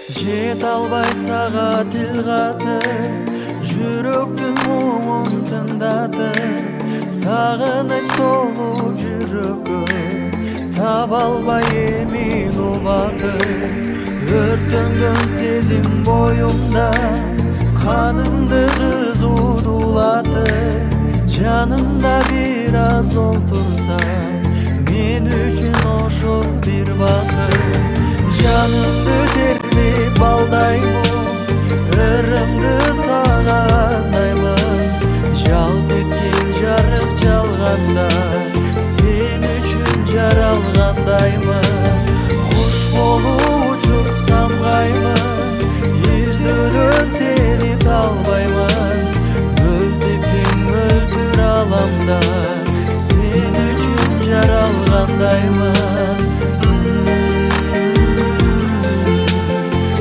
Жете албай сага тил катып, жүрөктүн муңун тыңдатып, сагыныч толуп жүрөккө, таба албай эмин убакыт. Өрттөнгөн сезим боюмда, канымды кызуу дулатып, жанымда бир аз олтурсаң, мен үчүн ошол бир бакыт. Жанымды тербеп балдаймын, ырымды сага арнаймын. Жалт эткен жарык жалганда, сен үчүн жаралгандаймын. Куш болуп учуп самгаймын, издөөдөн сени талбаймын. Мөлтепкен мөлтүр аламда, сен үчүн жаралгандаймын.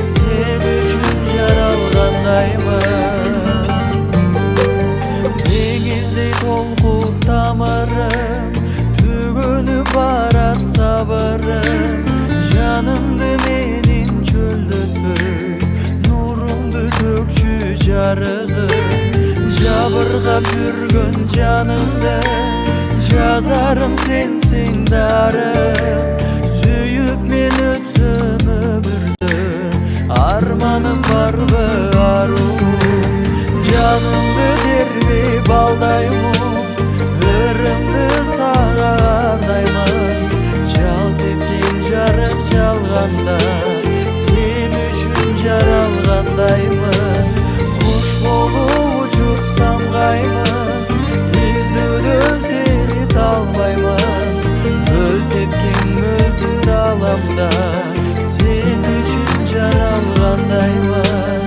Сен үчүн жаралгандаймын. Деңиздей толкуп тамырым, түгөнүп барат сабырым. Жанымды менин чөлдөтпөй, нурумду төкчү жарыгым. Жабыркап жүргөн жанымды, жазарым сенсиң дарым. Сүйүп мен өтсөм өмүрдү, арманым барбы аруум. Жанымды тербеп алдаймын, ырымды сага арнаймын. Жалт эткен жарык жалганда, сен үчүн жаралгандаймын. Куш болуп учуп самгаймын, издөөдөн сени талбаймын. Мөлтепкен мөлтүр аламда, сен үчүн жаралгандаймын.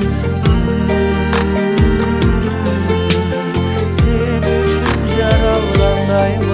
Сен үчүн жаралгандаймын.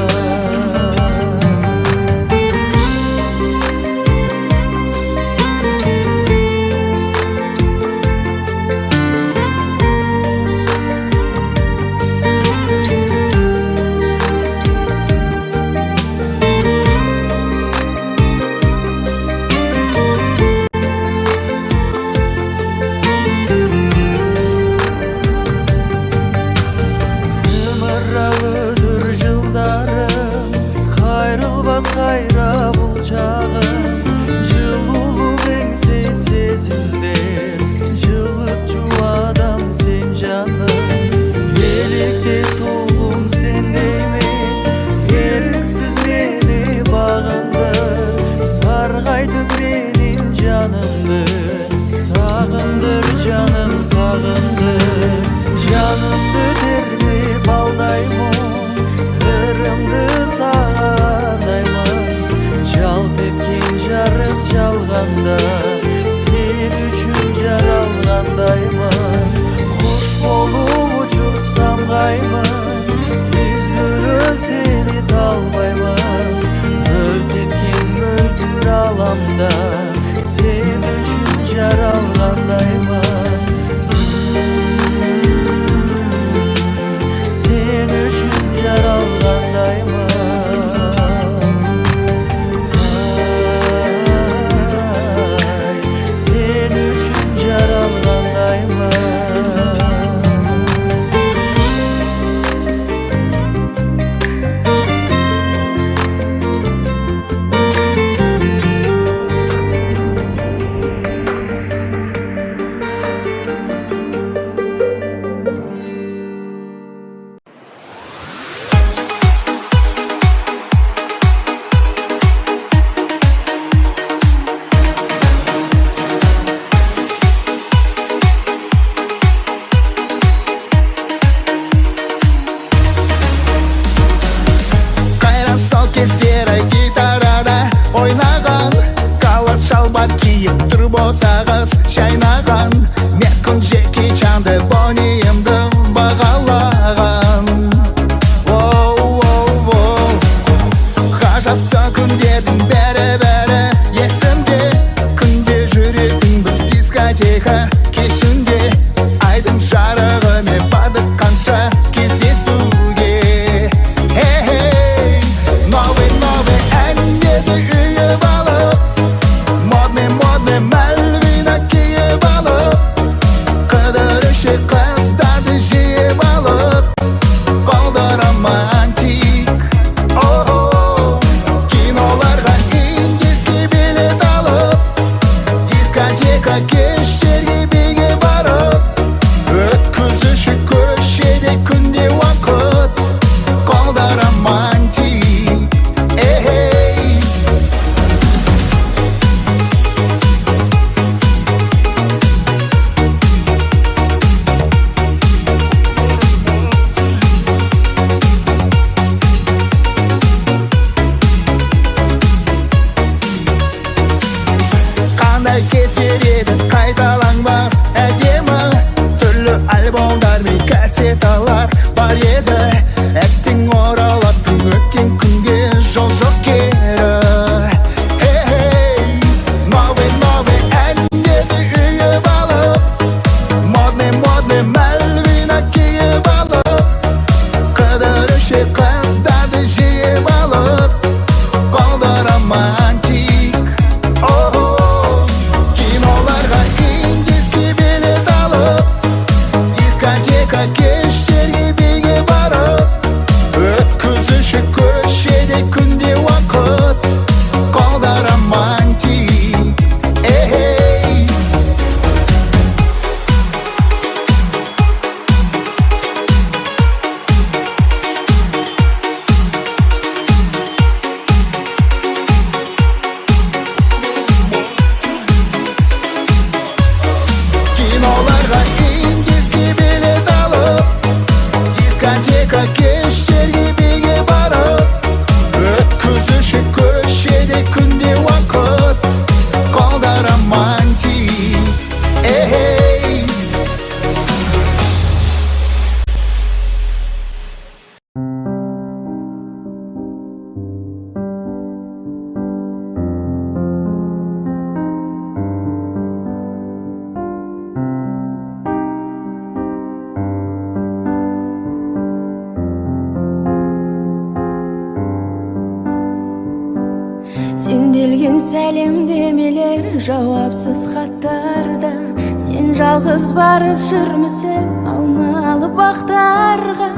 Сенделген сәлемдемелер, жауапсыз хаттарда. Сен жалғыз барып жүрмісің алмалы бақтарға.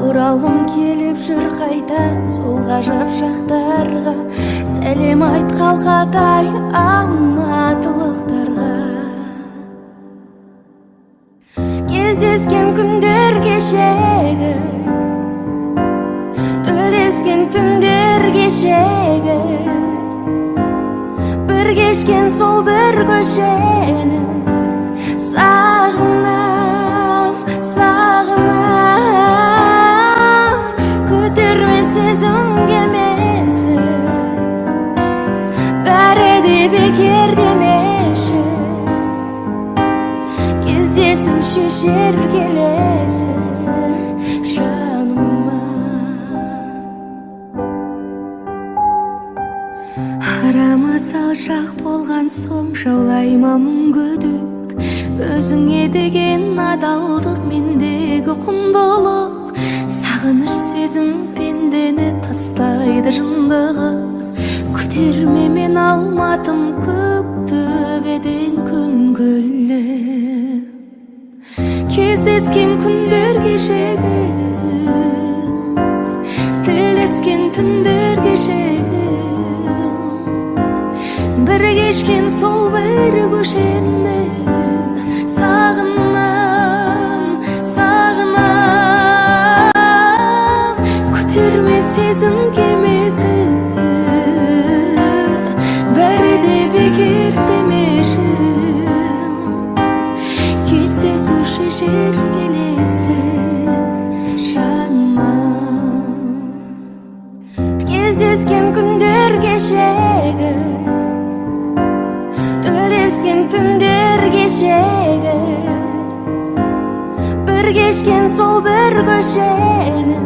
Оралғым келіп жүр қайта сол ғажап жақтарға. Сәлем айт қалқатай алматылықтарға. Кездескен күндер кешегі, тілдескен түндер кешегі, бір кешкен сол бір көшені сағынам, сағынам. Көтерме сезім кемесі, бәрі де бекер демеші. Кездесу шешер келесі, жаныма. Арамыз алшақ болған соң жаулай ма мұң күдік. Өзіңе деген адалдық мендегі құндылық. Сағыныш сезім пендені тастайды жындығы. Күтерме мен Алматым көк төбеден күн күліп. Кездескен күндер кешегі, тілдескен түндер кешегі, бір кешкен сол бір көшені сағынам, сағынам. Көтерме сезім кемесі, бәрі де бекер демеші. Кездесу шешер келесі, жаныма. Кездескен күндер кешегі, тілдескен түндер кешегі, бір кешкен сол бір көшені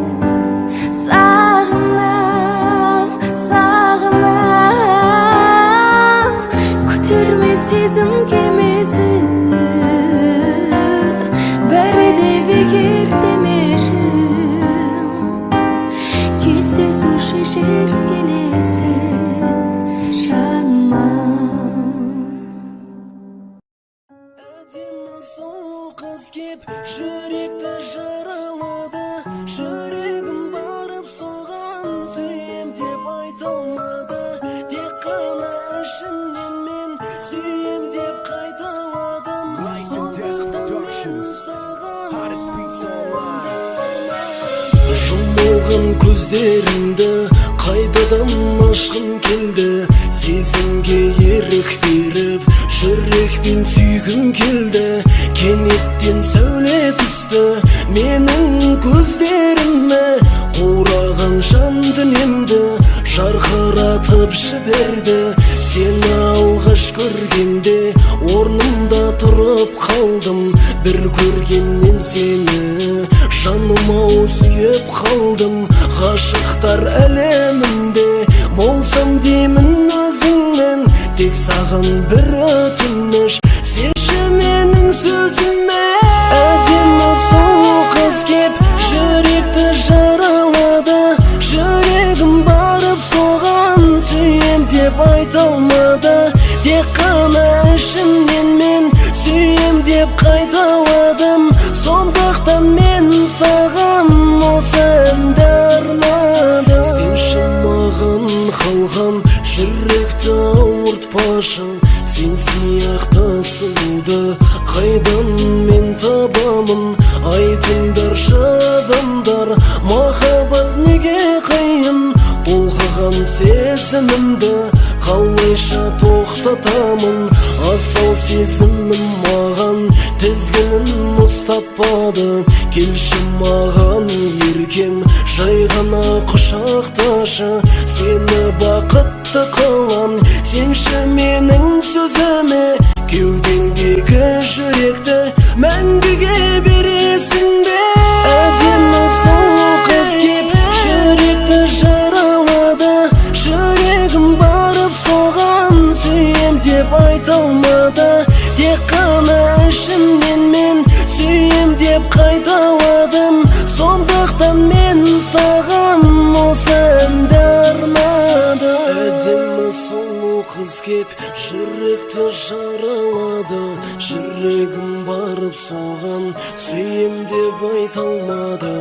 сағынам, сағынам. Көтерме сезім кемесі, бәрі де бекер демеші. Кездесу шешер келесі, жаныма. Әдемі сұлу қыз кеп жүректі жаралады. Жүрегім барып соған сүйем деп айта алмады. Тек қана ішімнен мен сүйем деп қайталадым. Сондықтан мен саған жұмылған көздеріңді қайтадан ашқым келді. Сезімге ерік беріп жүрекпен сүйгім келді. Кенеттен сәуле түсті менің көздеріме. Қураған жан дүниемді жарқыратып жіберді. Сені алғаш көргенде орнымда тұрып қалдым. Бір көргеннен сені жаным ау сүйіп қалдым. Ғашықтар әлемінде болсам деймін өзіңмен. Тек саған бір өтініш, сенші менің сөзіме. Әдемі сұлу қыз кеп жүректі жаралады. Жүрегім барып соған сүйем деп айта алмады. Тек қана ішімнен мен сүйем деп қайталадым. Сондықтан мен саған осы әнді арнадым. Сенші маған қалған жүректі ауыртпашы. Сен сияқты сұлуды қайдан мен табамын? Айтыңдаршы адамдар, махаббат неге қиын? Толқыған сезімімді қалайша тоқтатамын? Асау сезімім маған тізгінін ұстатпады. Келші маған еркем, жай ғана құшақташы. Сені бақытты қылам, сенші менің сөзіме. Кеудеңдегі жүректі мәңгіге бересің бе? Әдемі сұлу қыз кеп жүректі жаралады. Жүрегім барып соған сүйем деп айта алмады. Тек қана ішімнен мен сүйем деп қайталадым. Сондықтан мен саған осы әнді арнадым. Әдемі кеп жүректі жаралады. Жүрегім барып соған сүйем деп айта алмады.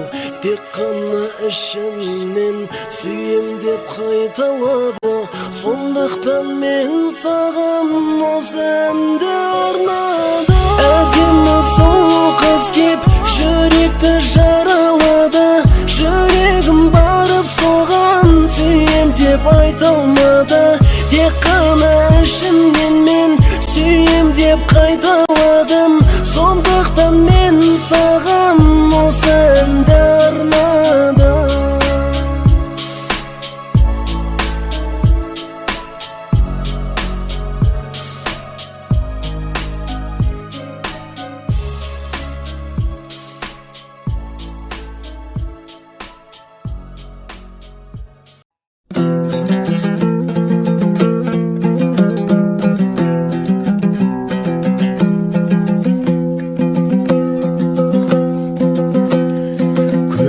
Тек қана ішімнен сүйем деп қайталады. Сондықтан мен саған осы әнді арнадым. Әдемі сұлу қыз кеп жүректі жаралады. Жүрегім барып соған сүйем деп айта алмады. Тек қана ішімнен мен сүйем деп қайталадым. Сондықтан мен саған осы әнді арнадым.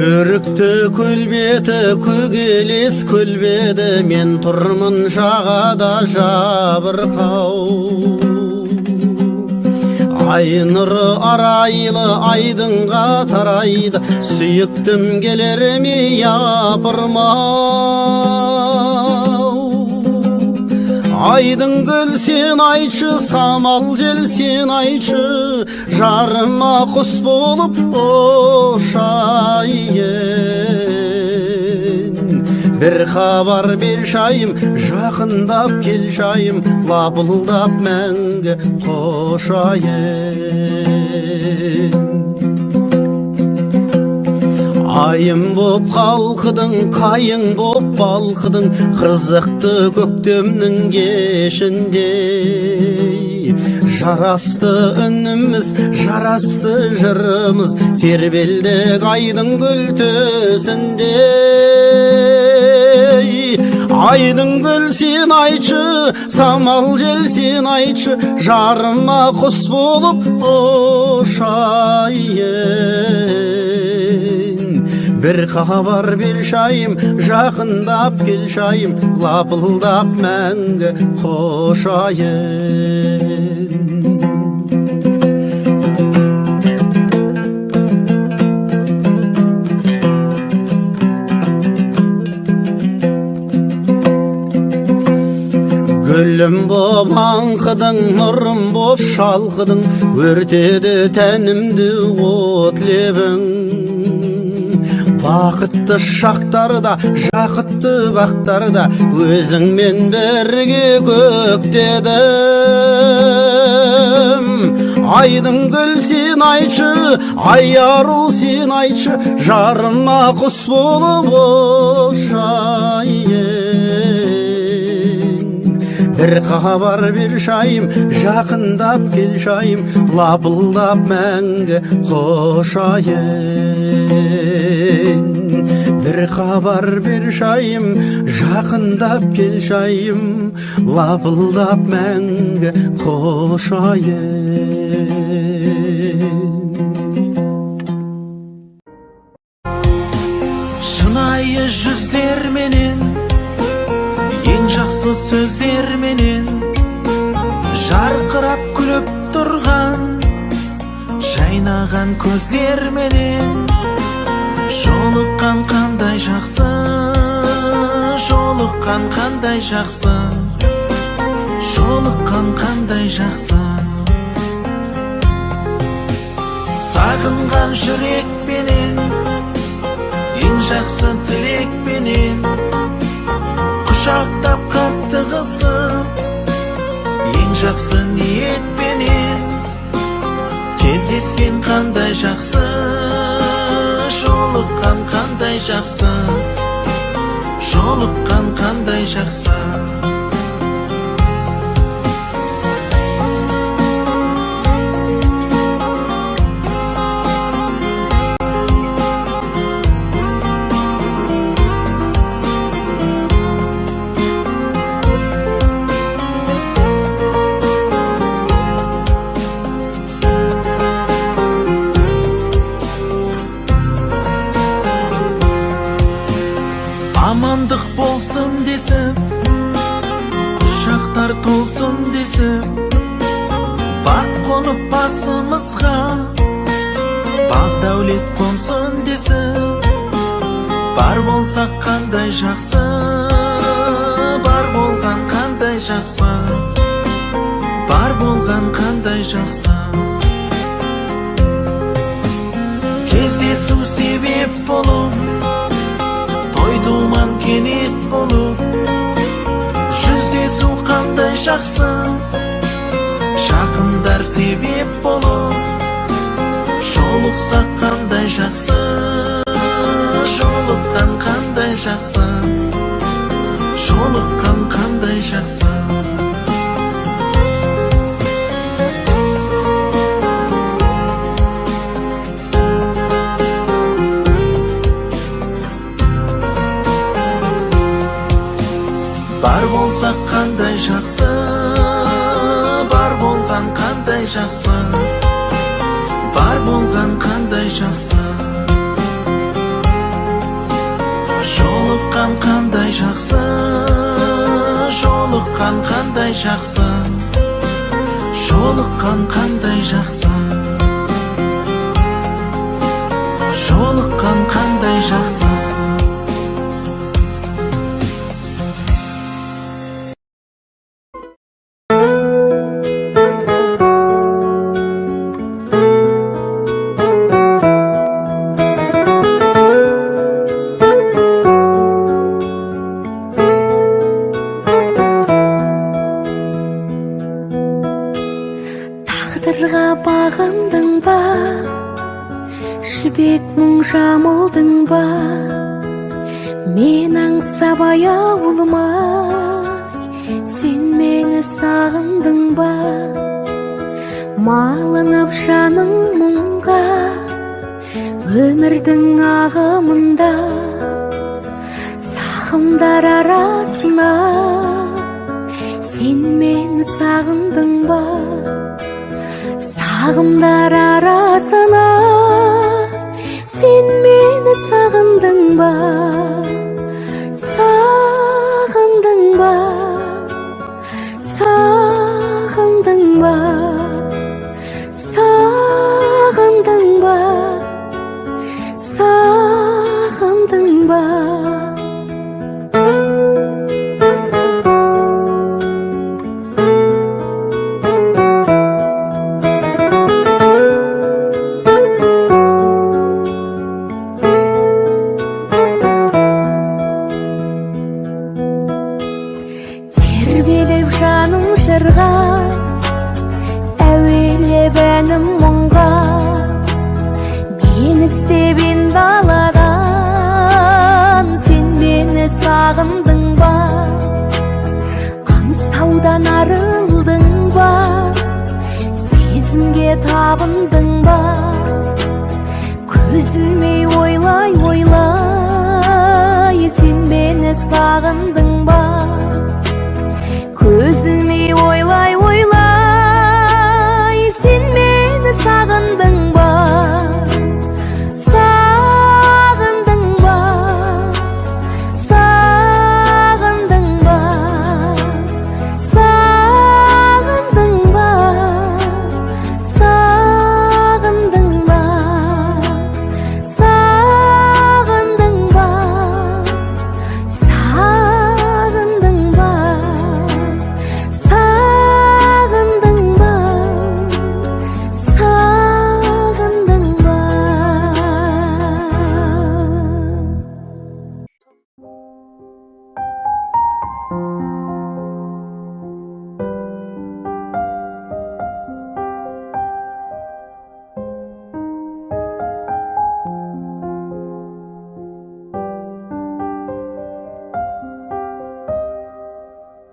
Көрікті көлбеті көгелес көлбеді, мен тұрмын жағада жабырқау. Ай нұры арайлы айдынға тарайды, сүйіктім келер ме япырмау. Айдын көл сен айтшы, самал жел сен айтшы, жарыма құс болып ұшайын. Бір хабар берші айым, жақындап келші айым, лапылдап мәңгі қошайын. Айым боп қалқыдың, қайың боп балқыдың, қызықты көктемнің кешіндей. Жарасты үніміз, жарасты жырымыз, тербелдік айдын гүл төсіндей. Айдын гүл сен айтшы, самал жел сен айтшы, жарыма құс болып ұшайын. Бір хабар берші айым, жақындап келші айым, лапылдап мәңгі қошайын. Гүлім боп аңқыдың, нұрым боп шалқыдың, өртеді тәнімді от лебің. Бақытты шақтарда, жақытты бақтарда, өзіңмен бірге көктедім. Айдын гүл сен айтшы, ай ару сен айтшы, жарыма құс болып ұшайын. Бір хабар берші айым, жақындап келші айым, лапылдап мәңгі қошайын. Бір хабар берші айым, жақындап келші айым, лапылдап мәңгі қошайын. Шынайы жүздерменен, ең жақсы сөздерменен, жарқырап күліп тұрған, жайнаған көздерменен, жолыққан қандай жақсы, жолыққан қандай жақсы, жолыққан қандай жақсы. Сағынған жүрекпенен, ең жақсы тілекпенен, құшақтап қатты қысып, ең жақсы ниетпенен, кездескен қандай жақсы, жолыққан қандай жақсы, жолыққан қандай жақсы. Амандық болсын десіп, болсын десіп, бақ қонып басымызға, бақ дәулет қонсын десіп, бар болсақ қандай жақсы, бар болған қандай жақсы, бар болған қандай жақсы. Кездесу себеп болып, той думан кенет болып, жүздесу қандай жақсы, жақындар себеп болып, жолықсақ қандай жақсы, жолыққан қандай жақсы, жолыққан қандай жақсы. Бар болсақ қандай жақсы, бар болған қандай жақсы, бар болған қандай жақсы. Жолыққан қандай жақсы, жолыққан қандай жақсы, жолыққан қандай жақсы, жолыққан қандай жақсы. Тағдырға бағындың ба, жібек мұң жамылдың ба, мен аңсап аяулымай, сен мені сағындың ба? Малынып жаның мұңға, өмірдің ағымында, сағымдар арасына, сен мені сағындың ба? Сағымдар арасына, сен мені сағындың ба? Сағындың ба? Сағындың ба? Сағындың ба? Сағындың ба? Тербеліп жаным жырға, әуелеп әнім мұңға, мен іздеп ен даладан, сен мені сағындың ба? Аңсаудан арылдың ба, сезімге табындың ба? Көз ілмей ойлай ойлай, сен мені сағындың ба? Көз ілмей ойлай ойлай, сен мені сағындың ба? Сағындың ба? Сағындың ба? Сағындың ба? Сағындың ба? Сағындың ба? Сағындың ба? Сағындың ба? Сағындың ба?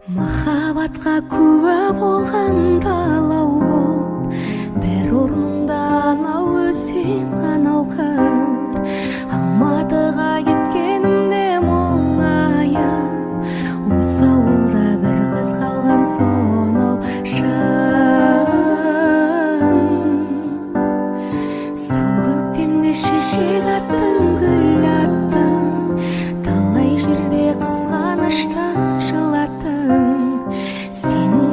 Махаббатқа куә болған далау боп, бір орнында анау өзен, анау қыр. Алматыға кеткенімде мұңайып, осы ауылда бір қыз қалған сонау шын. Сол көктемде шешек аттың, гүл аттың, талай жерде қызғаныштан жылаттың. Сенің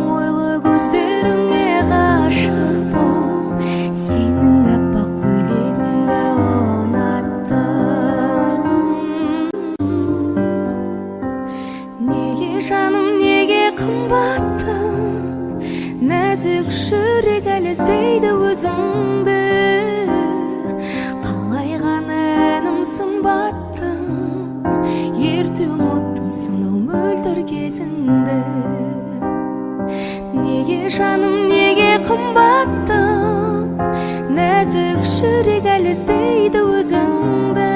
жүрек әлі іздейді өзіңді.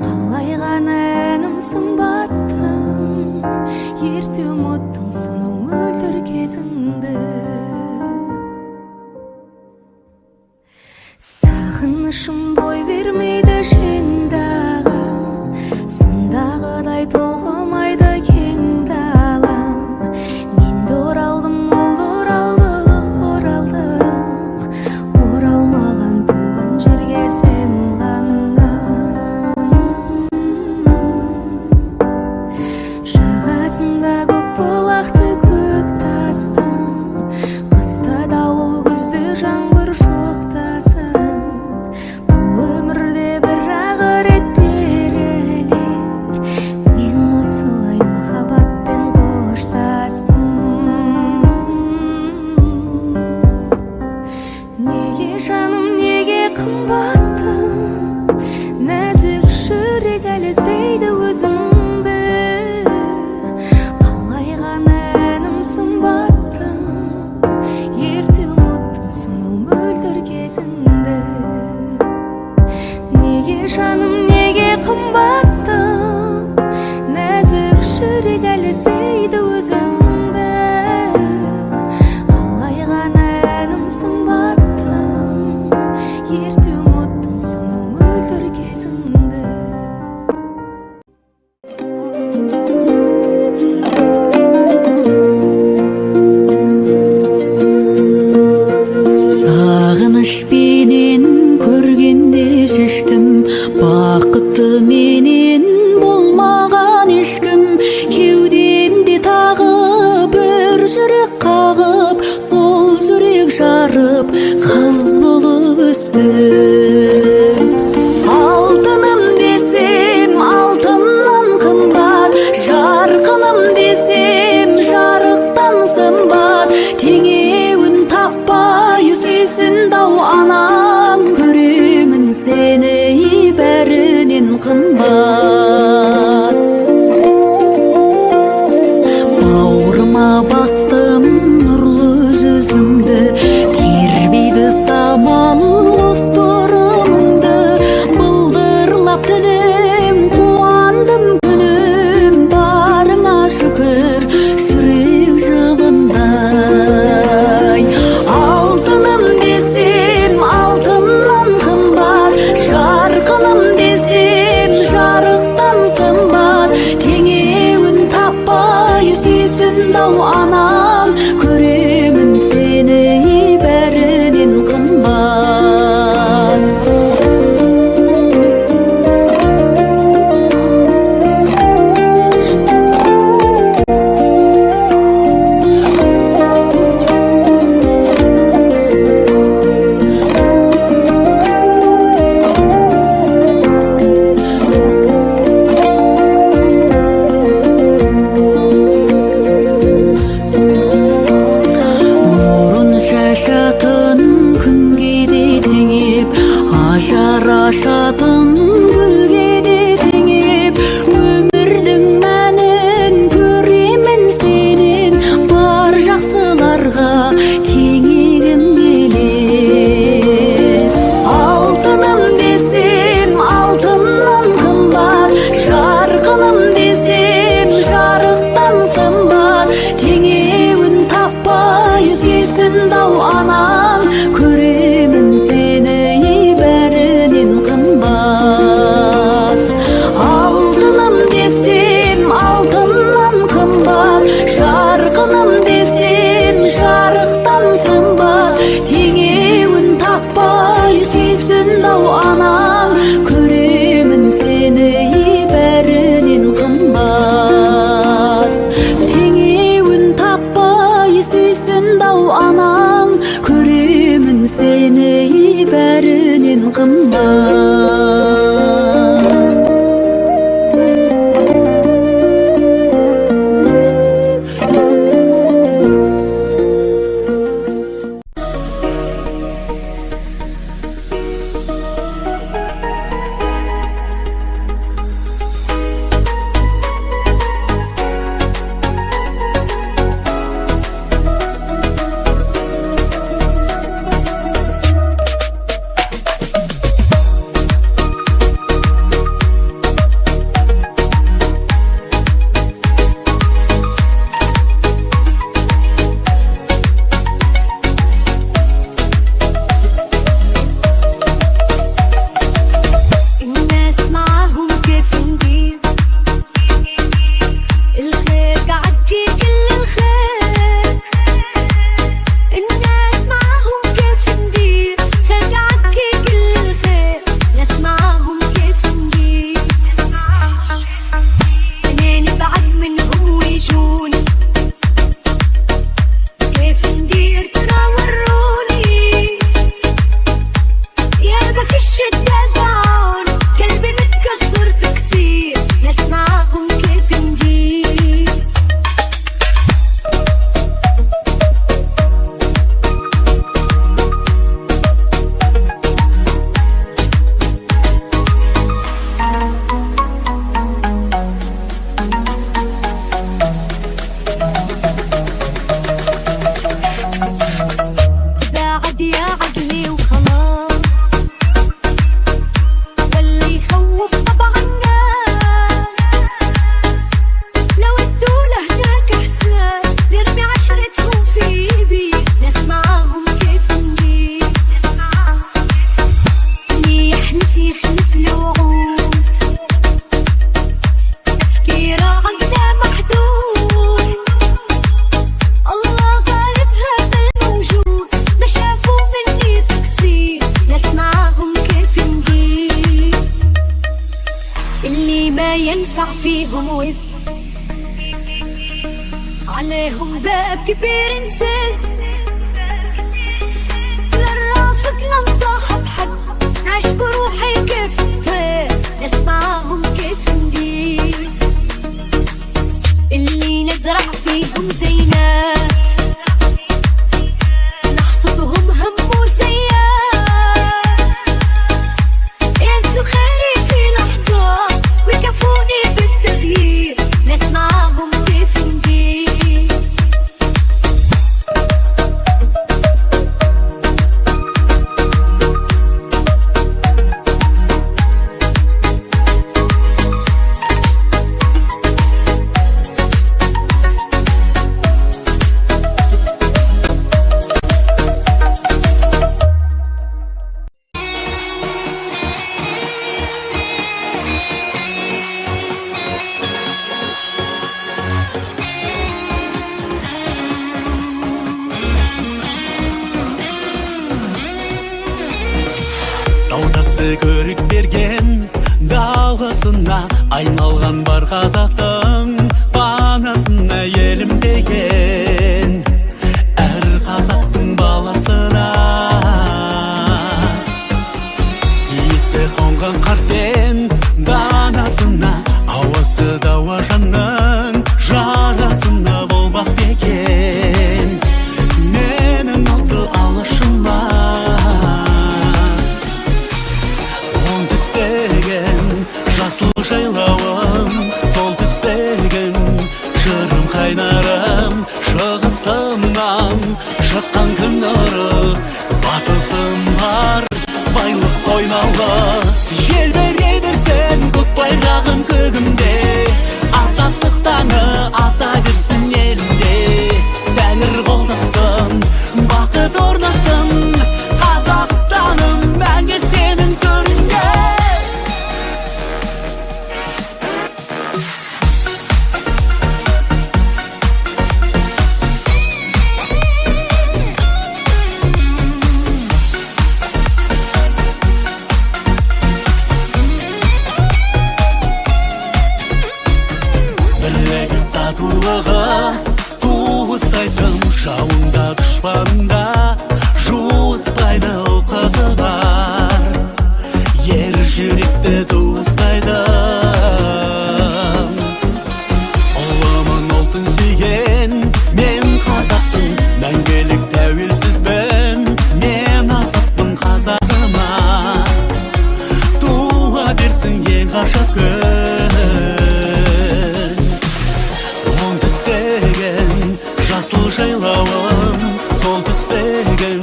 Қалай ғана әнім сымбаттым, ерте ұмыттың сонау мөлдір кезіңді. Сағынышым бой бермейді жеңдағы, сондағыдай толқымайды кең дала. Мен де оралдым, ол да оралды, оралдық. Оралмаған туған жерге сен ғана. Жағасында көк бұлақты көк тастың, қыста дауыл, күзде жаңбыр жоқ тасын. Бұл өмірде бір-ақ рет берілер, мен осылай махаббатпен қоштастым. Неге жаным, неге қымбаттым, нәзік жүрек әлі іздейді өзіңді. Қалай ғана әнім сымбаттым, ерте ұмыттың сонау мөлдір кезіңді. Неге жаным, неге қымбаттым, нәзік жүрек әлі іздейді өзіңді. Қалай ғана әнім сымбаттым, ерте ұмыттың сонау мөлдір кезіңді. Сағынышпенен көргенде шештім, бақытты менен болмаған ешкім. Кеудемде тағы бір жүрек қағып, сол жүрек жарып қыз болып өстім. Алтыным десем алтыннан қымбат, жарқыным десем жарықтан сымбат. Теңеуін таппай сүйсінді-ау анам, көремін сені бәрінен қымбат. Бауырыма бастым нұрлы жүзіңді, тербейді самал қос торымыңды. Былдырлап тілің қуандым күнім, барыңа шүкір жүрек жылындай. Алтыным десем алтыннан қымбат, жарқыным десем жарықтан сымбат. Теңеуін таппай сүйсінді-ау анам, көремін сені бәрінен қымбат. Нұрын шашатын күнге де теңеп, ажар ашатын гүлге де теңеп. Өмірдің мәнін көремін сенен, бар жақсыларға теңегім келер. Алтыным десем алтыннан қымбат, жарқыным десем жарықтан сымбат. Теңеуін таппай сүйсінді-ау анам, көремін сені бәрінен қымбат. Алтыным десем алтыннан қымбат, жарқыным десем жарықтан сымбат. Теңеуін таппай сүйсінді-ау анам, көремін сені бәрінен қымбат. Теңеуін таппай сүйсінді-ау анам, көремін сені бәрінен қымбат. فيهم ود عليهم باب كبير نسد، للرافق لنصاحب حد، نعيش بروحي كيف الطير، ناس معاهم كيف ندير، اللي نزرع فيهم زينات نحصدهم هم وسيات، ينسوا خيري في لحظة ويكفوني بالتغيير، ناس معاهم كيف ندير. Таудасы көрік берген даласына айналған бар қазақтың панасына елім деген әр қазақтың баласына иісі қонған қартен данасына ауасы дауа жанның жарасына болмақ екен менің алты алашыма. Жасыл жайлауым, сол түстеген жырым қайнарым, шығысымнан шыққан күн нұры, батысым бар байлық қойнауы. Желбірей берсін көк байрағым көгімде, азаттық таңы ата берсін елімде, тәңір қолдасын, бақыт орнасын, Қазақстаным мәңгі сенің төріңде. Бірлігі татулығы туыстайтын, жауында дұшпанында жуыспайды ұл қызы бар, ер жүректі туыстайды. Ұлымын ұлтын сүйген мен қазақтың, мәңгілік тәуелсізбін мен азатпын қазағыма, туа берсін ең ғажап күн. Жасыл жайлауым, сол түстеген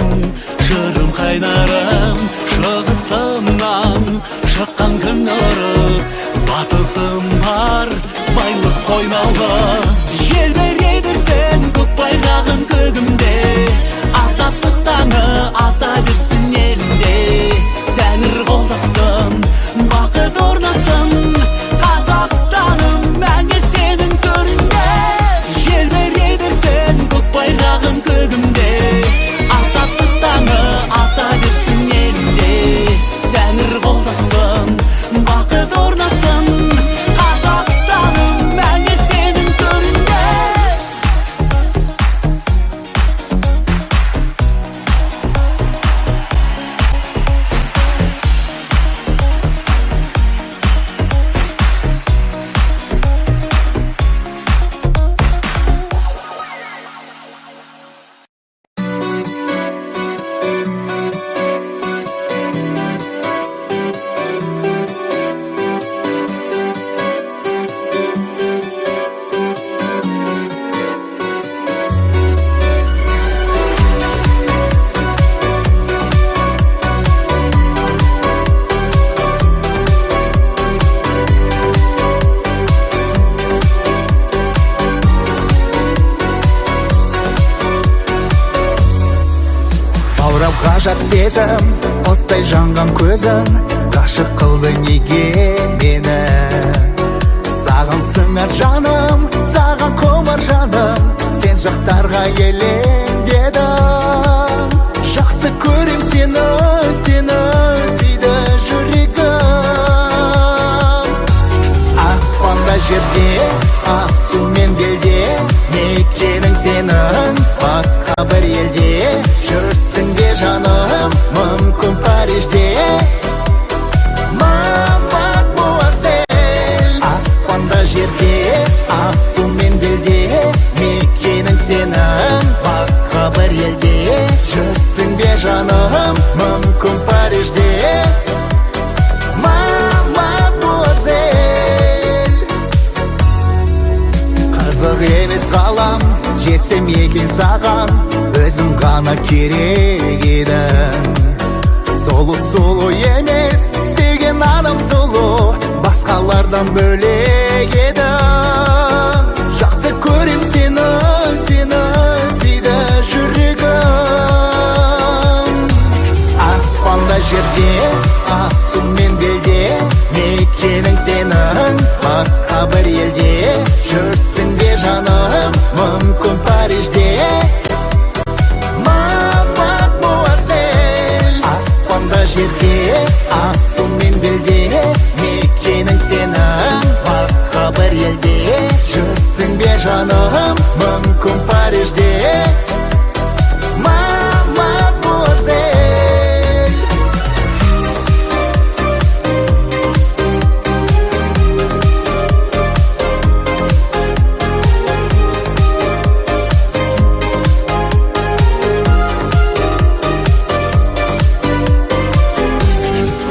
жырым қайнарым, шығысымнан шыққан күн нұры, батысым бар байлық қойнауы. Желбірей берсін көк байрағым көгімде, азаттық таңы ата берсін елімде, тәңір қолдасын, бақыт орнасын, Қазақстаным мәңгі сенің төріңде. Желбірей берсін көк байрағым көгімде, азаттық таңы ата берсін елімде, тәңір қолдасын, бақыт орнасын, Қазақстаным мәңгі сенің төріңде. Баурап ғажап сезім, оттай жанған көзің, ғашық қылды неге мені? Саған сыңар жаным, саған құмар жаным, сен жақтарға елеңдедім. Жақсы көрем сені, сені сүйді жүрегім. Аспанда жер жаным, мүмкін Парижде. Мадмуазель, аспанда жерде, асу мен белде, мекенің сенің басқа бір елде. Жүрсің бе жаным, мүмкін Парижде. Мадмуазель. Қызық емес ғалам, жетсем екен саған, өзің ғана керек едің. Сұлу сұлу емес, сүйген адам сұлу, басқалардан бөлек едің. Жақсы көрем сені, сені іздейді жүрегім. Аспанда жерде, асу мен белде, мекенің сенің басқа бір елде. Жүрсің бе жаным, мүмкін Парижде. Мадмуазель, аспанда жерде, асу мен белде, мекенің сенің басқа бір елде. Жүрсің бе жаным, мүмкін Парижде. Мадмуазель.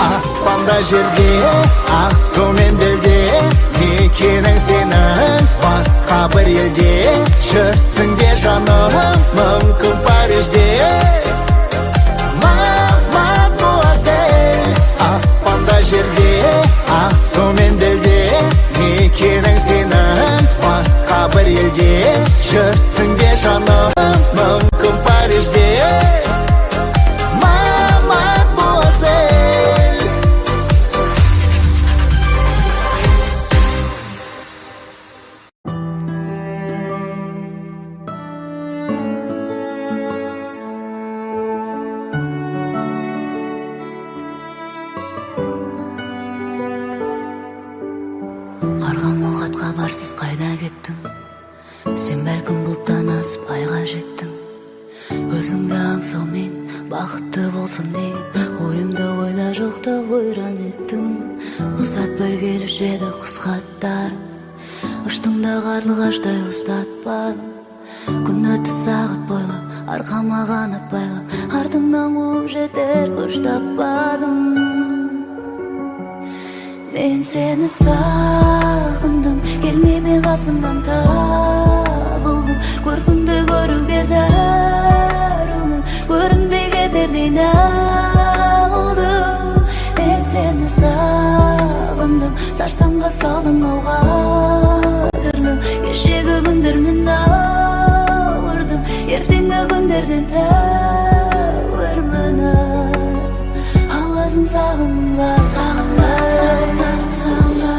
Аспанда жерде, асу мен белде, мекенің сенің басқа бір елде. Жүрсің бе жаным, мүмкін Парижде. Мадмуазель, аспанда жерде, асу мен белде, мекенің сенің басқа бір елде. Жүрсің бе жаным, мүмкін Парижде. Мадмуазель. Қарғам оғат хабарсыз қайда кеттің? Сен бәлкім бұлттан асып айға жеттің. Өзіңді аңсаумен бақытты болсам деп, ойымды ойда жоқта ойран еттің. Ұзатпай келуші еді құс хаттар, ұштың да қарлығаштай ұстатпадым. Күн өтті сағат бойлап, арқама қанат байлап, артыңнан қуып жетер күш таппадым. Мен сені сағындым, келмей ме қасымнан табылдым. Көркіңді көруге зәрумін, көрінбей кетердей нағылдым. Мен сені сағындым, сарсаңға салдың ау қадірлім. Кешегі күндермен ауырдым, ертеңгі күндерден тәуірмін. Ал өзің сағындың ба? Сағынба, сағынба, сағынба.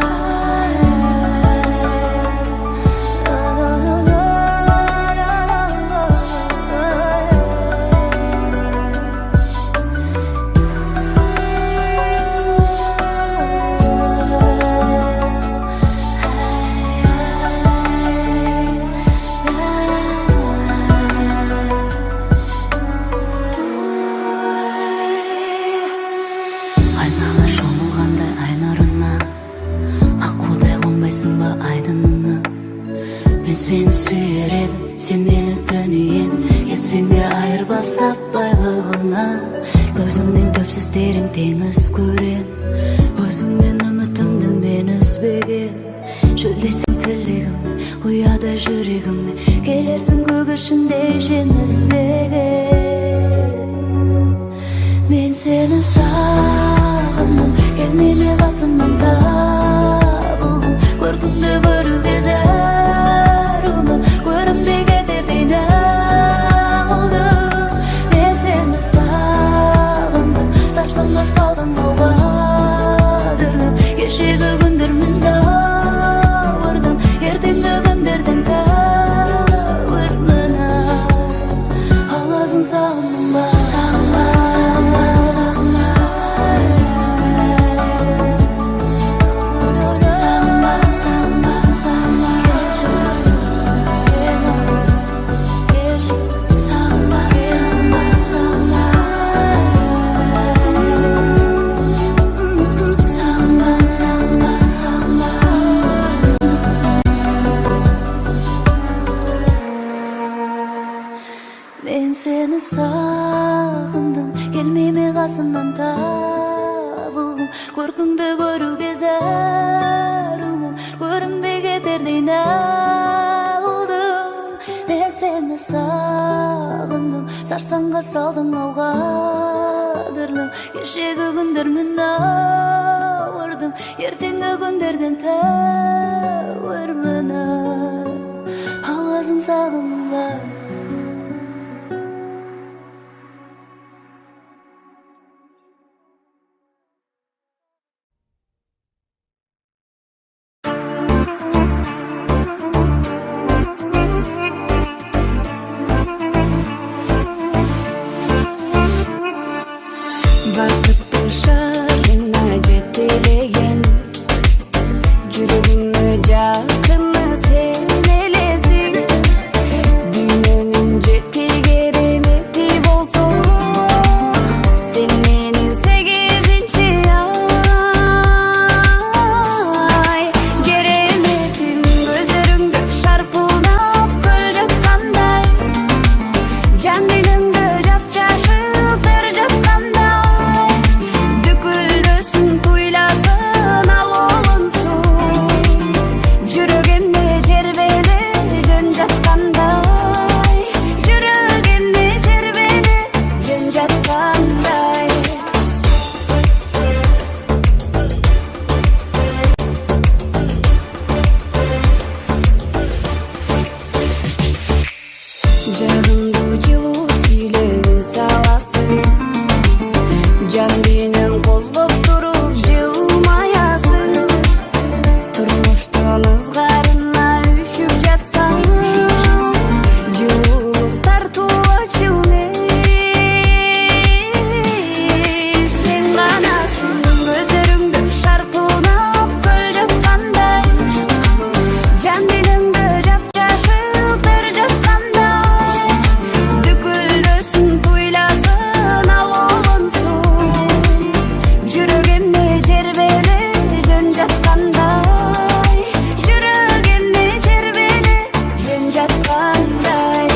Айнала шомылғандай ай нұрына, аққудай қонбайсың ба айдыныңа. Мен сені сүйер едім, сен мені дүниен, кетсең де айырбастап байлығына. Көзіңнен түпсіз терең теңіз көрем, өзіңнен үмітімді мен үзбегем. Шөлдесең тілегім, ұядай жүрегіме, келерсің көк ішінде жем іздеген. Мен сені сағындым, келмей ме қасымнан табылдым. Көркіңді көруге зәрумін, көрінбей кетердей нағылдым. Мен сені сағындым, сарсаңға салдың ау қадірлім. Кешегі күндермен ауырдым, ертеңгі күндерден тәуірмін. Ал өзің сағындың ба? Сағынба, сағынба, сағынба. Келмей ме қасымнан табылғым, көркіңді көруге зәрумін, көрінбей кетердей нағылдым. Мен сені сағындым, сарсаңға салдың ау қадірлім. Кешегі күндермен ауырдым, ертеңгі күндерден тәуірмін ай. Ал өзің сағынба. Бакыттын шарына жетелеген, жүрөгүмө жакыны сен элесиң. Дүйнөнүн жети керемети болсо, сен менин сегизинчи ай. Кереметим көздөрүңдө шарпылдап көл жаткандай, жан дүйнөңдө жапжашыл төр жаткандай. Дүкүлдөсүн, туйласын ал олунсун, жүрөк эмне жербеле жөн жаткандай, жүрөк эмне жербеле жөн жаткандай. Жагымдуу жылуу сүйлөмүн саласың, жан дүйнөм козгоп туруп жылмаясың. Турмуштун ызгарына үшүп жатсаң, жылуулук тартуулачу мен сен ганасың. Көздөрүңдө шарпылдап көл жаткандай, жан дүйнөңдө жапжашыл төр жаткандай. Дүкүлдөсүн, туйласын ал олунсун, жүрөк эмне жербеле жөн жаткандай, жүрөк эмне жербеле жөн жаткандай.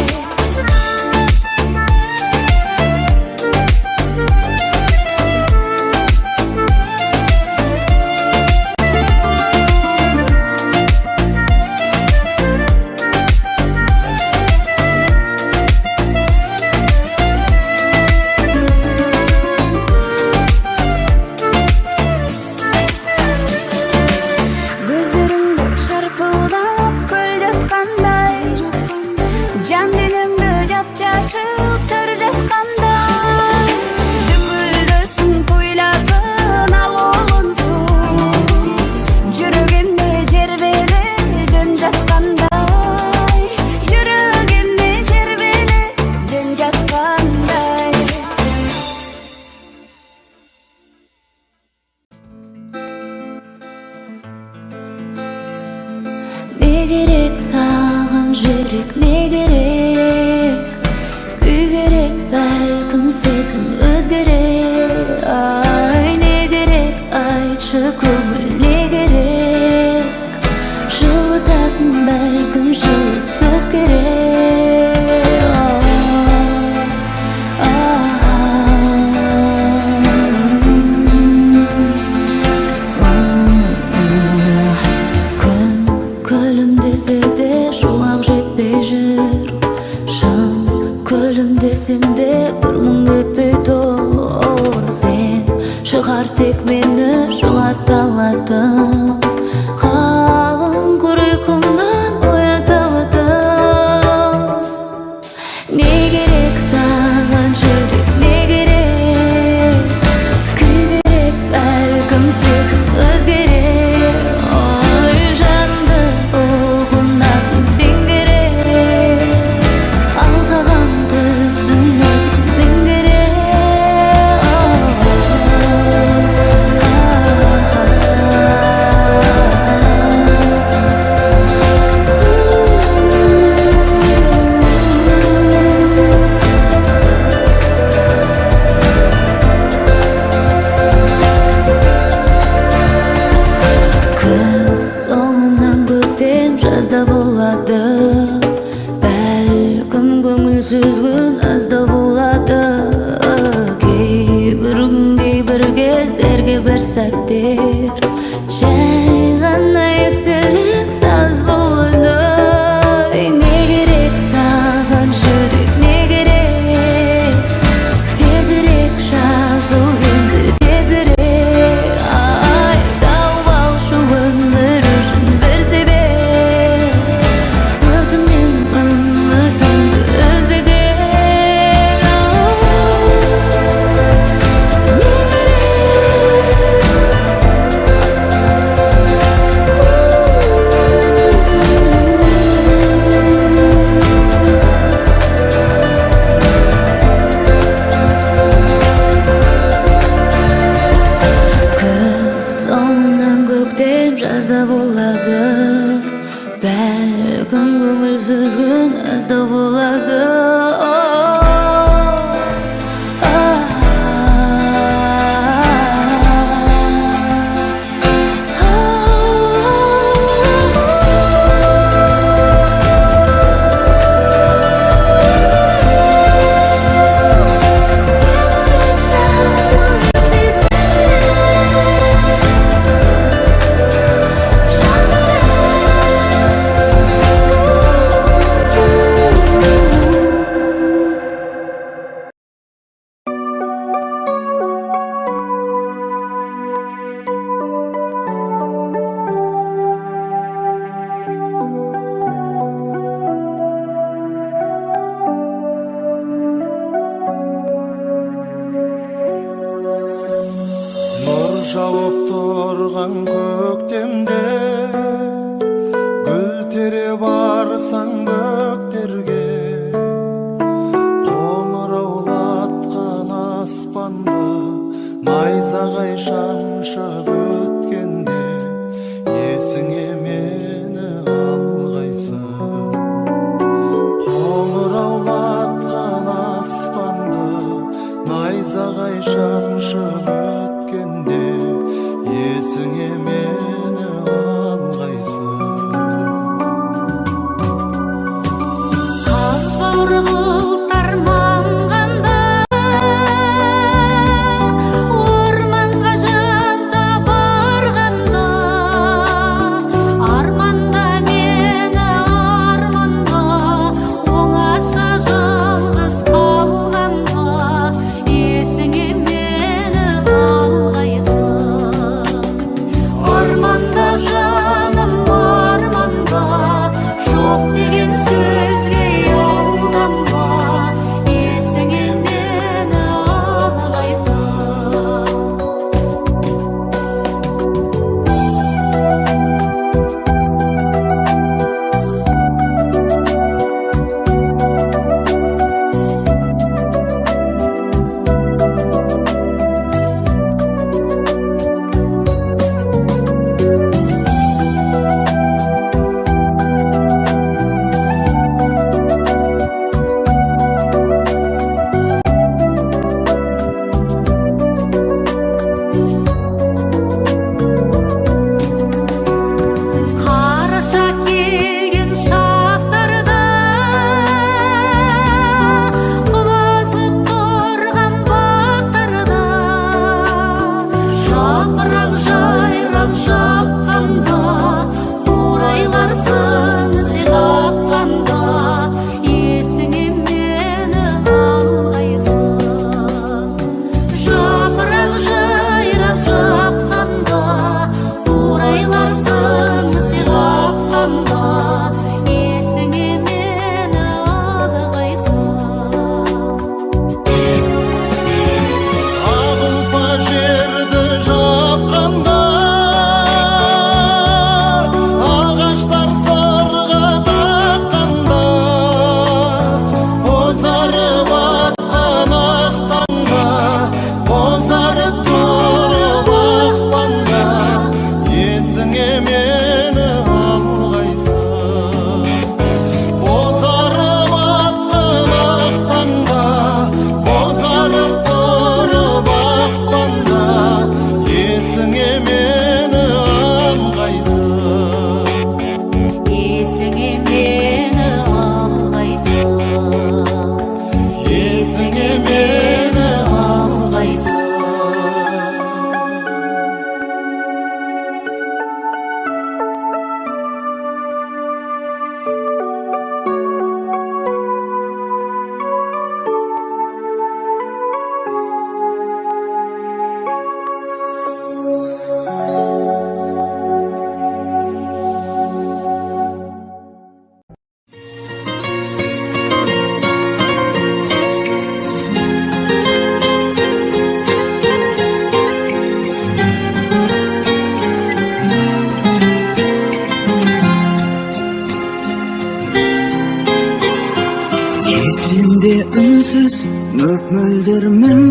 Көздөрүңдө шарпылдап көл жаткандай, жан дүйнөңдө жапжашыл төр жаткандай. Дүкүлдөсүн, туйласын ал олунсун, жүрөк эмне жербеле жөн жаткандай, жүрөк эмне жербеле жөн жаткандай. Не керек саған жүрек, не керек күй керек, бәлкім сезім өзгерер. Ай, не керек айтшы көңіл, не керек жылытатын, бәлкім жылы сөз керек. Күн күлімдесе де шуақ жетпей жүр, шын күлімдесем де бір мұң кетпей тұр. Сен шығар тек мені жұбата алатын, қалың құр ұйқымнан оята алатын. Не керек саған жүрек, не керек күй керек, бәлкім сезім өзгерер. Ой, жанды ұғынатын сен керек, ал саған түсінетін мен керек. Көңілдегі бір сәттер жай ғана естелік саз болды. Не керек саған, жүрек, не керек? Тезірек жазыл енді, тезірек. Ай, тауып алшы өмір үшін бір себеп. Өтінем, үмітімді үзбесең. Не керек? Күз соңынан көктем, жазда болады. Бәлкім, көңілсіз күн аздау болады. Нұр жауып тұрған көктемде гүл тере барсаң бөктерге, қоңыраулатқан аспанды найзағай шаншып өткенде есіңе мені алғайсың. Қоңыраулатқан аспанды найзағай шаншып өткенде есіңе мені алғайсың. Қаз бауыр бұлттар маңғанда, орманға жазда барғанда,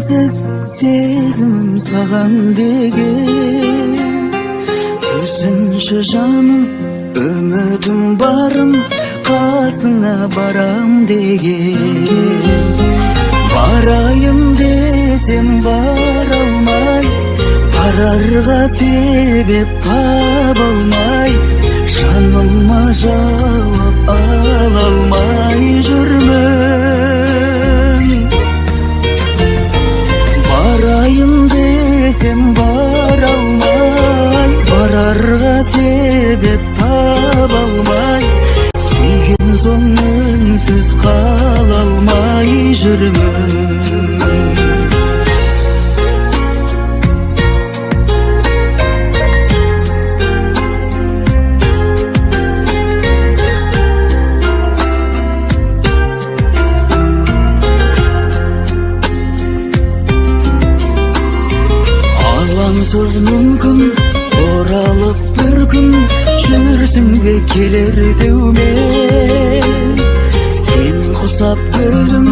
Үнсіз сезімім саған деген. Түсінші жаным, үмітім барым, қасыңа барам деген. Барайын десем бара алмай, барарға себеп таба алмай, жаныма жауап ала алмай жүрмін. Барайын десем бара алмай, барарға себеп таба алмай, сүйген соң үнсіз қала алмай жүрмін. Алаңсыз мүмкін оралып бір күн, жүрсің бе келер деумен. Сен құсап гүлім,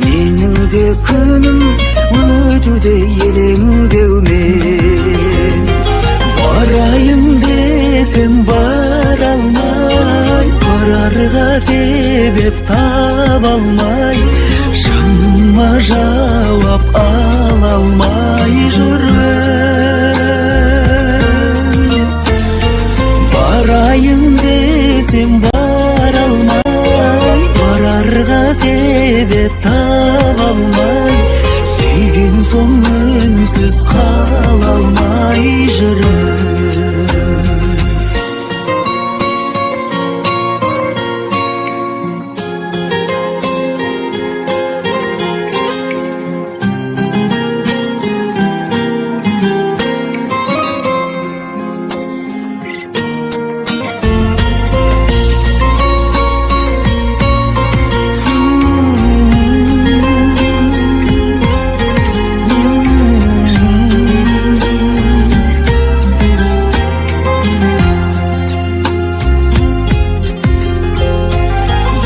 менің де күнім өтуде елеңдеумен. Барайын десем бара алмай, барарға себеп таба алмай, жаныма жауап ала алмай жүрмін. Барайын десем бара алмай, барарға себеп таба алмай, сүйген соң үнсіз қала алмай жүрмін.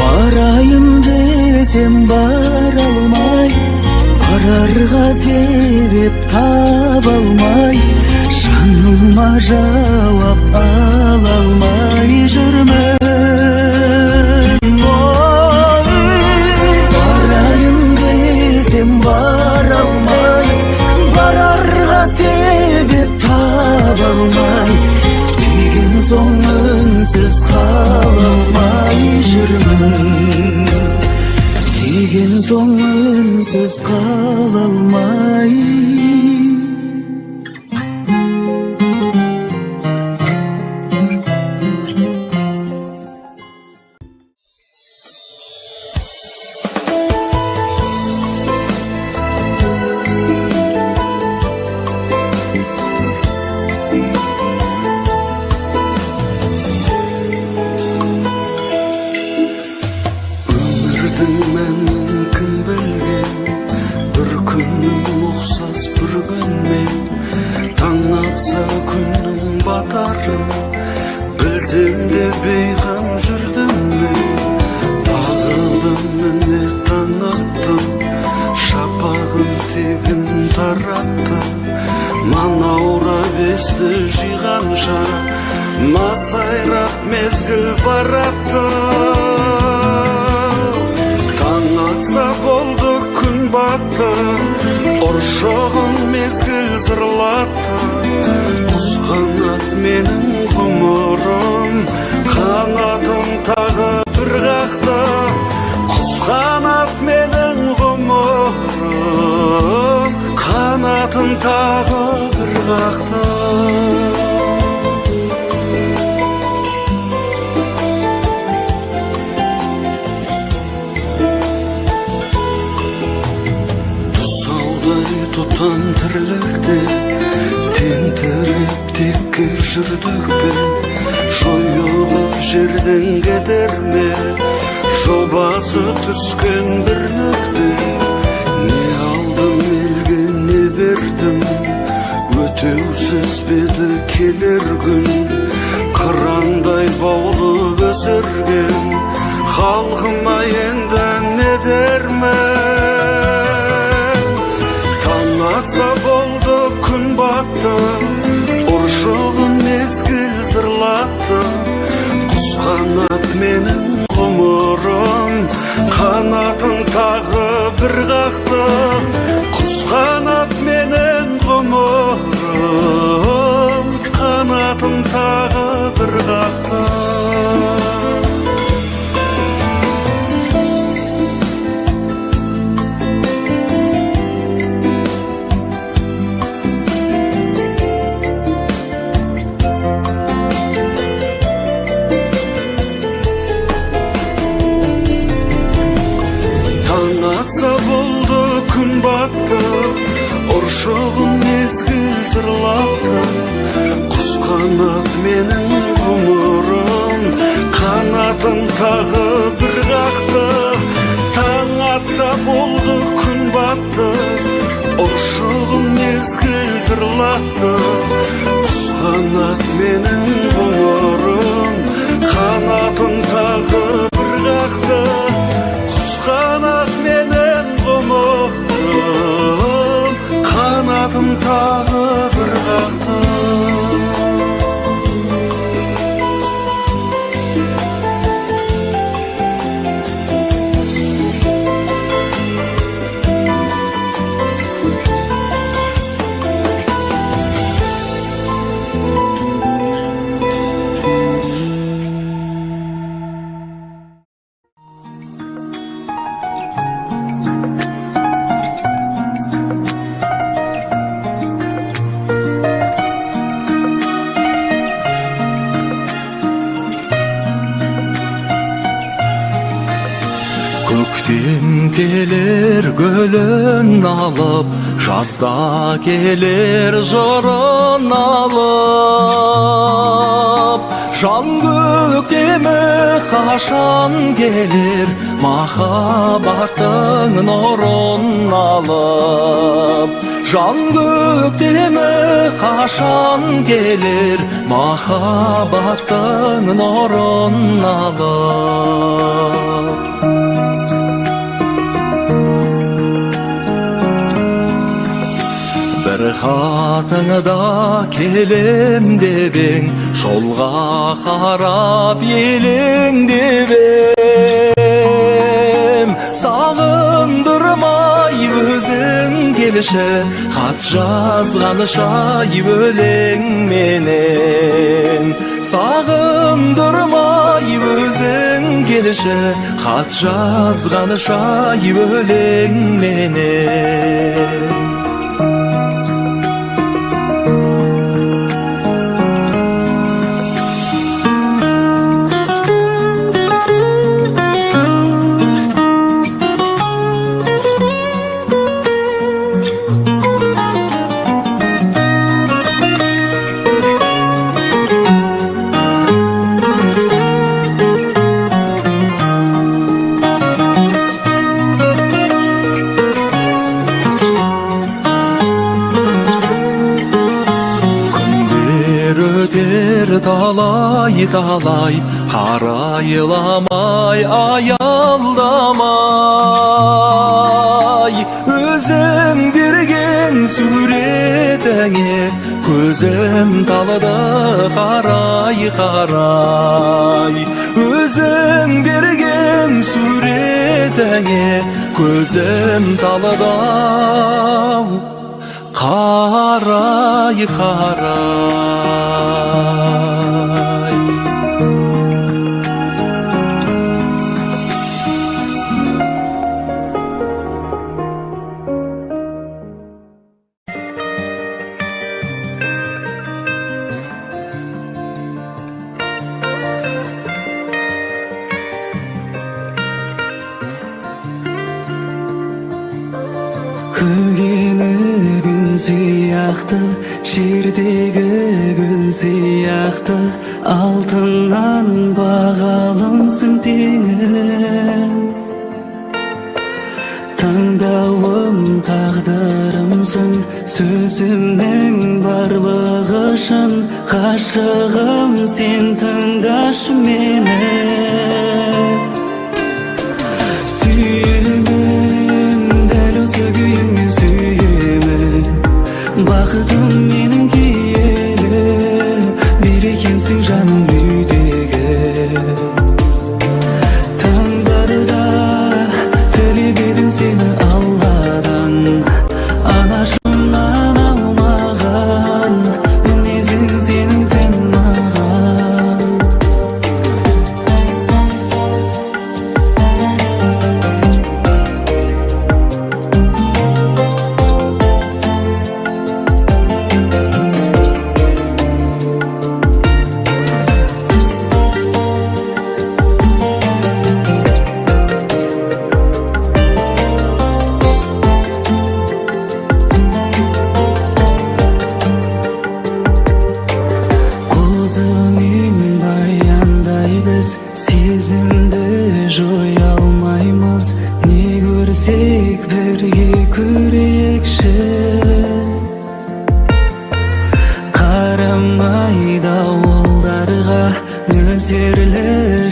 Барайын десем бара алмай, барарға себеп таба алмай, жаныма жауап ала алмай жүрмін. Ой, барайын десем бара алмай, барарға себеп таба алмай, сүйген соң үнсіз қала алмай жүрмін. Сүйген соң үнсіз қала алмай. Өмірдің мәнін кім білген, бір күнім ұқсас бір күнмен. Таң атса күннің батарын білсем де бейғам жүрдім мен. Тағы да міне таң атты, шапағын тегін таратты. Манаурап есті жиғанша, масайрап мезгіл баратты. Таң атса болды, күн батты, ұршығын мезгіл зырлатты. Құс қанат менің ғұмырым, қанатын тағы бір қақты. Құс қанат менің ғұмырым, қанатын тағы бір қақты. Тұсаудай тұтан тірлікте тентіреп текке жүрдік пе? Жойылып жерден кетер ме жобасы түскен бір нүкте? Не алдым елге, не бердім, өтеусіз беті келер күн. Қырандай баулып өсірген халқыма енді не дермін? Таң болды, күн батты, ұршығын мезгіл зырлатты. Құс қанат менің ғұмырым, қанатын тағы бір қақты. Құс қанат менің ғұмырым, қанатын тағы бір қақты. Таң атса болды, күн батты, ұршығын мезгіл зырлатты. Құс қанат менің ғұмырым, қанатын тағы бір қақты. Таң атса болды, күн батты, ұршығын мезгіл зырлатты. Құс қанат менің ғұмырым, қанатын тағы бір қақты. Құс қанат менің ғұмырым, қанатын тағы бір қақты. Көктем келер гүлін алып, жазда келер жырын алып. Жан көктемі қашан келер, махаббаттың нұрын алып. Жан көктемі қашан келер, махаббаттың нұрын алып. Бір хатыңда келем деп ең, жолға қарап елеңдеп ем. Сағындырмай өзің келші, хат жазғанша өлеңменен. Сағындырмай өзің келші, хат жазғанша өлеңменен. Күндер өтер талай талай, қарайламай аялдамай. Өзің берген суретіңе көзім талды қарай қарай. Өзің берген суретіңе көзім талды қарай қарай. Күлгені күн сияқты, жердегі гүл сияқты, алтыннан бағалымсың теңің. Таңдауым тағдырымсың, сөзімнің барлығы шын, ғашығым сен тыңдашы мені. Сүйемін, дәл осы күйіңмен сүйемін, Бақытым менің киелі, берекемсің жаным үйдегі. Таңдарда тілеп едім сені Алладан, анашымнан аумаған мінезің сенің тән маған. Қозымен баяндай біз сезімді жоя алмаймыз. Не көрсек бірге көрейікші, қарамай дауылдарға, нөсерлі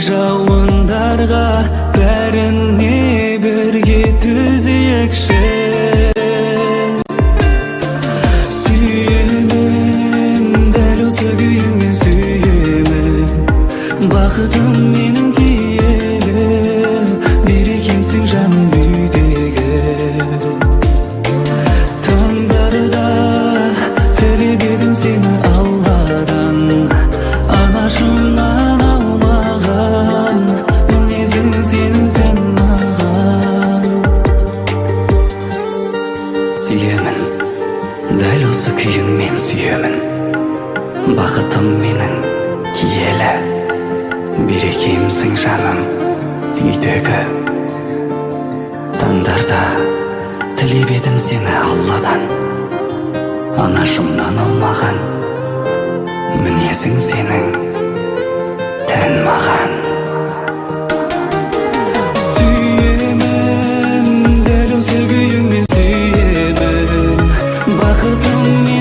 жауындарға, бәріне бірге төзейікші. Сүйемін, дәл осы күйіңмен сүйемін. Бақытым менің киелі, берекемсің жаным үйдегі. Таңдарда тілеп едім сені Алладан, анашымнан аумаған мінезің сенің тән маған. Сүйемін, дәл осы күйіңмен сүйемін. Бақытым менің киелі, берекемсің жаным үйдегі. Таңдарда тілеп едім сені Алладан, анашымнан аумаған мінезің сенің тән маған. Сүйемін, дәл осы күйіңмен сүйемін. Бақытым менің